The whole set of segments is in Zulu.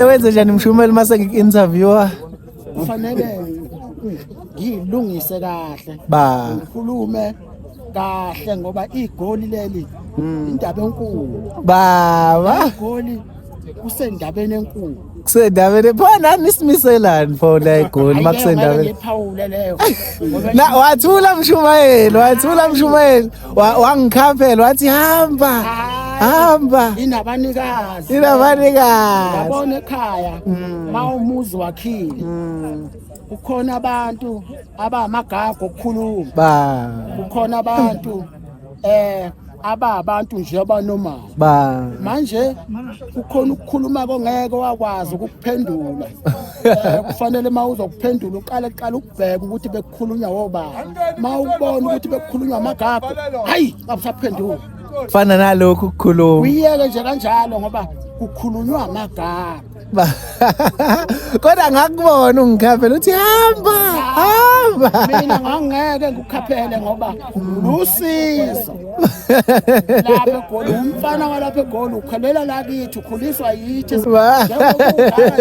Wenze njani mshumeli mase ngiku-interviewer? Kufanele ngiyilungise kahle. Ba. Ngikhulume kahle ngoba igoli leli indaba enkulu. Baba. Igoli kusendabeni enkulu. Kusendabeni pho nani nisimiselani pho la egoli makusendabeni. Ngiphawule leyo. Na wathula mshumayeli, wathula mshumayeli, wangikhaphela wathi hamba. Hamba. Inabanikazi. Inabanikazi. Yabona ekhaya ma umuzi wakhile. Kukhona abantu abamagago okukhuluma. Ba. Kukhona abantu ababantu nje abanomali. Ba. Manje kukhona ukukhuluma kongeke wakwazi ukuphendula. Kufanele uma uzokuphendula uqale kuqala ukubheka ukuthi bekukhulunywa wobani. Ma ubona ukuthi bekukhulunywa amagago, hayi abusaphendula. Fana nalokhu ukukhuluma. Uyiyeke nje kanjalo ngoba kukhulunywa amagago. Kodwa ngakubona ungikhaphela uthi hamba hamba. Mina ngangeke ngikukhaphele ngoba lusizo. Lapha eGoli umfana walapha eGoli ukholela lakithi ukhuliswa yithi. Njengoba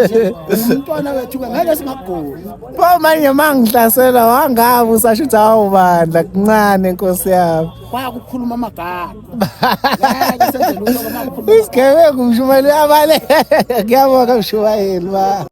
nje umntwana wethu ke ngeke singakugoli. Pho manje mangihlasela wangabe usasho ukuthi hawu bandla kuncane nkosi yami. Kwakukhuluma amagama. Ngeke senze lutho ngoba kukhuluma. Isigebengu mshumayeli uyabale. Ngiyabonga mshumayeli ba.